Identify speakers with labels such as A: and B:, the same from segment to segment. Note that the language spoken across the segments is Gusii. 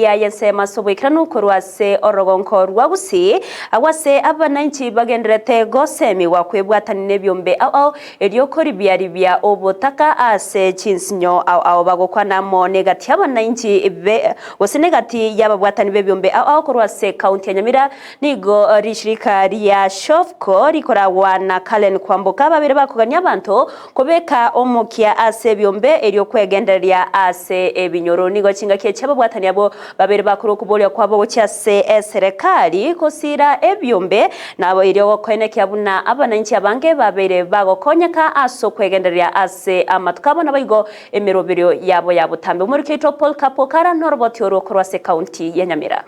A: ya y'ensemo ase oboikeranu korwa ase orogonko rwa Gusii, agwo ase abananchi bagendererete gosemigwa kwebwatania nebiombe ao ao erio koribia-ribia obotaka ase chinsinyo ao ao bagokwana amo negati y'abananchi be gose negati y'ababwatani b'ebiombe ao ao korwa ase ekaunti ya Nyamira. Nigo rishirika ria Shofco rikoragwa na Cullen Kwamboka babere bakogania abanto Kobeka omokia ase ebiombe erio kwegendereria ase ebinyoro. Nigo chingaki echi ababwatani abwo babere bakora okoboria kwabo gochia ase eserekari gosiira ebiombe, nabo erio gokoenekia buna abananchi abange babeire bagokonyeka ase okwegendereria ase amatuko abo naboigo emeroberio yabo ya botambe. Omoriki oito Paul Kapokara noroboti orwo korwa ase ekaunti ya Nyamira.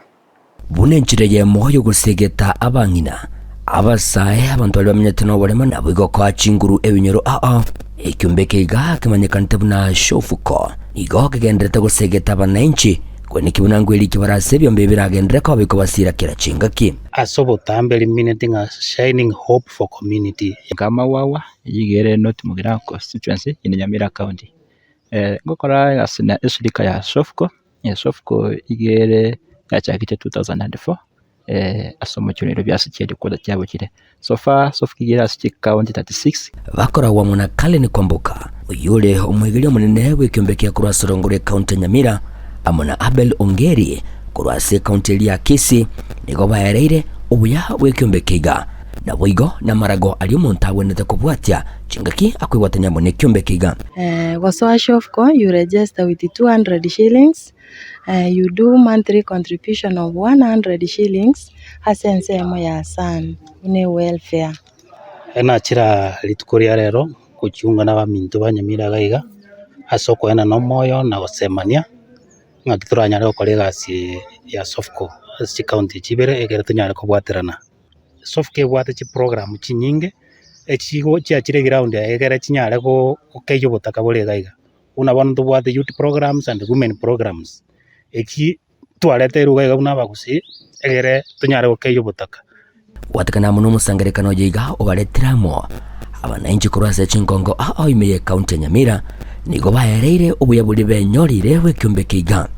B: Buna enchera eyemo y'ogosegeta abang'ina, abasae, abanto baria bamenyete noboremo naboigo koa chinguru ebinyoro ao. Ekiombe eke iga kemanyekanete buna Shofuko nigo kegendererete gosegeta abananchi kweneki buna ngweriki bare ase ebiombe ebi biragenderere koba bikobasira kera chingaki.
C: Ase obotambe rimineti ng'a Shining Hope for Community.
D: Nkamagwagwa, eyio iga ere North Mugirango Constituency in Nyamira County. Ngokora egasi na eshirika ya Shofco, Shofco iga ere yachakete 2004 ase omochie o Nairobi ase chiheadquarter chiabo chire. So far Shofco iga ere ase chicounty 36.
B: Bakoragwa amo na Cullen Kwamboka, oyio ore omoegeria omonene bw'ekiombe kia korwa ase orongo rw'ecounty ya Nyamira, amo na Abel Ongeri korwa ase ecounty eria ya Kisii, nigo baereire obuya bw'ekiombe eke iga. Naboigo namarago aria omonto agwenerete kobwatia chingaki akoibwatania amo nekiombe eke iga.
E: Gosoa Shofco you register with 200 shillings, you do monthly contribution of 100 shillings ase ensemo ya SAN buna ewelfare.
C: Nachira rituko ria rero gochiunga nabaminto ba Nyamira iga iga, ase okoenana omoyo na gosemania, ng'aki toranyare gokora egasi ya Sofco ase chikaunti echi ibere ekere tonyare kobwaterana. Sofco ebwate chiprogram chinyinge, echigo chiachire eground eye egere chinyare gokeyia obotaka bore iga iga. Buna bono ntobwate youth programs and women programs, echi twareteirwe iga iga buna abagusii, egere tonyare gokeyia obotaka.
B: Gwatekana amo nomosangererekano oyo iga obaretire amo abananchi korwa ase chinkongo ao ime y'ecounty ya Nyamira, nigo baereire obuya boria benyorire bw'ekiombe eke iga.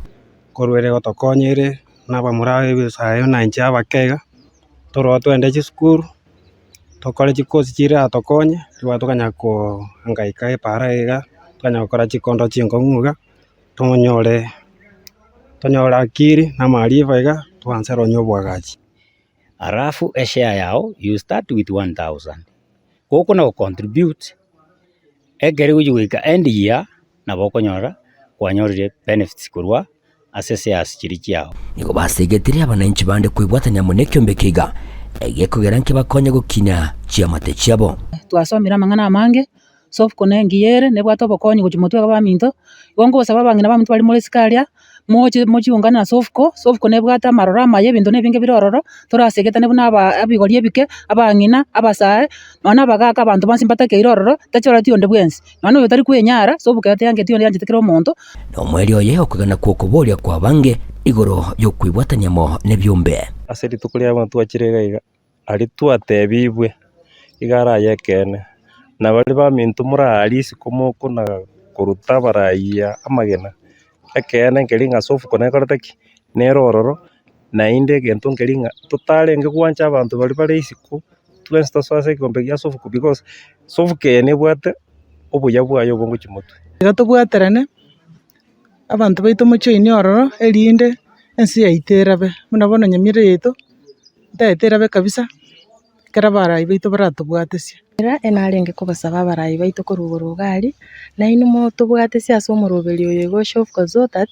F: Korwa ere gotokonya ere na abamura ebisae na inche abake iga, toroo twende chisukuru, tokore chikosi chiratokonye, ribaga tokanya kohangaika epaara iga, tokanya gokora chikondo chinkong'u iga, tonyore tonyore akili na amaarifa iga, twanse nonye oboagachi.
C: Alafu eshare yao you start with 1000, gokona go contribute ekere ogochia goika end year nabo okonyora kwanyorire benefits korwa ase shares chiria chiao.
B: Nigo basegetire abananchi bande kwebwatania amo nekiombe eke iga, egekogera nkebakonye gokinia chiamate chiabo.
G: Twasomire amang'ana amange, Sofco nengiya ere, nebwate obokonyi gochia motwe iga baminto, igo nkobasaba abang'ina baminto baria more isiko aria, moche mochiungane na Sofco, Sofco nebwate amaroro amaya ebinto na ebinge bire ororo, torasegetane buna aba ebigori ebike, abang'ina, abasae, nonya na abagaka abanto bonsi mbatakeire ororo, tachoreti onde bwensi. Nonya na oyotari kwenyara, Sofco teangeti onde yanchete kera omonto.
B: Na omoerio oye okwegena kw'okoboria kw'abange igoro y'okwebwatania amo nebiombe.
H: Ase rituko ria bono twachire iga iga, aria twatebigwe, iga araye ekeene, na baria baminto moraarie isiko mokona koruta abarayia amagena, ekeene nkeri ng'a ase ofuko nekorete ki? Nere ororo, naende egento nkeri ng'a totarenge gwancha abanto baria bare isiko, twensi tosoe ase ekeombe gia sofuko because sofuko eye nebwate obuya bwaye obonge chimotwe.
I: Iga tobwaterane, abanto baito mochoine ororo, erinde ense yaito erabe, buna bono Nyamira yaito, ntagete erabe kabisa, ekero abarai baito baratobwatesie.
E: Ere narenge kobasaba abarai baito korwa igoro iga aria, nainwe motobwatesie ase omoroberi oyo iga o Shofco so that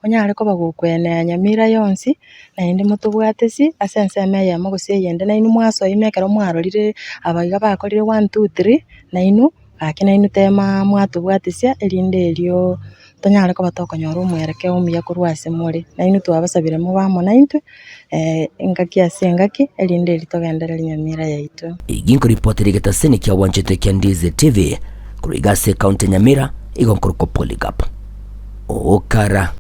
E: onyare koba gokwenea Nyamira yonsi, naende motobwatesie ase ensemo eyemo gose eyende, nainwe mwasoa ime ekero mwarorire aba iga bakorire one, two, three, nainwe gaki nainwe tema mwatobwatesia erinde erio tonyare koba tokonyora omwerekeo omuya korwa ase more. Nainwe twabasabire mobe amo naintwe engaki ase engaki, erinde erio togendererie Nyamira yaito.
B: Egi nkoripotera egetaseni kia bwanchete kia Ndizi TV korwa iga ase ekaunti ya Nyamira, igo nkorokwa Polycarp Okara.